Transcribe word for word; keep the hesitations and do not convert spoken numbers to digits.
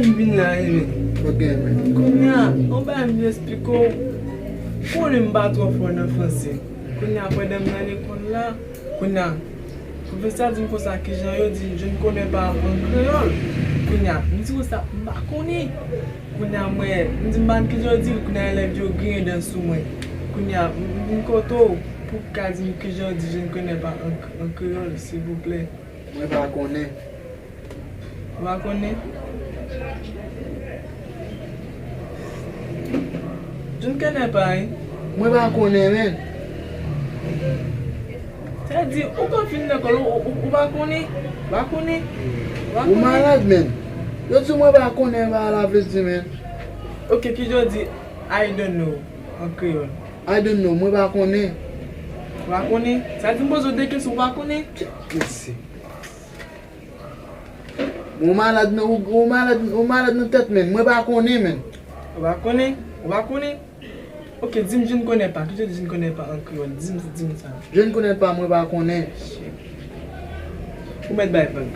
M vin la, wi, men. Ok, men. Kounye a, yon bagay m vle eksplike w. Konnen m pa twò fò nan franse. Kounye a, pandan m nan lekòl la, kounye a, pwofesè a di m konsa, kijan yo di, je ne connais pas en créole. Kounye a, m di konsa, m pa konnen. Kounye a, mwen, m di m pa konn kijan yo di l, kounye a, elèv yo griyen dan sou mwen. Kounye a, m vin kote w, pou w ka di m kijan yo di, je ne connais pas en, en créole, silvouplè. Mwen pa konnen. Ou pa konnen? Je ne connais pas, wi. Mwen pa konnen, men. Sa di, ou konn fin lekòl, ou, ou, ou pa konnen? Ou pa konnen? Ou pa Ou konnen? malad, men. Yo di mwen pa konnen, pa la vle di, men. Ok, kijan yo di I don't know an kreyòl? I don't know, mwen pa konnen. Ou pa konnen? Sa di m poze w de kesyon, ou pa konnen? Mesye. Ou malad nan, ou, ou malad, ou malad nan tèt, men. Mwen pa konnen, men. Ou pa konnen? Ou pa konnen? Ok, di m, je ne connais pas. Ki te di je ne connais pas an kreyòl? Di m, di m sa. Je ne connais pas, mwen pa konnen. Shit. Ou mèt bay vag.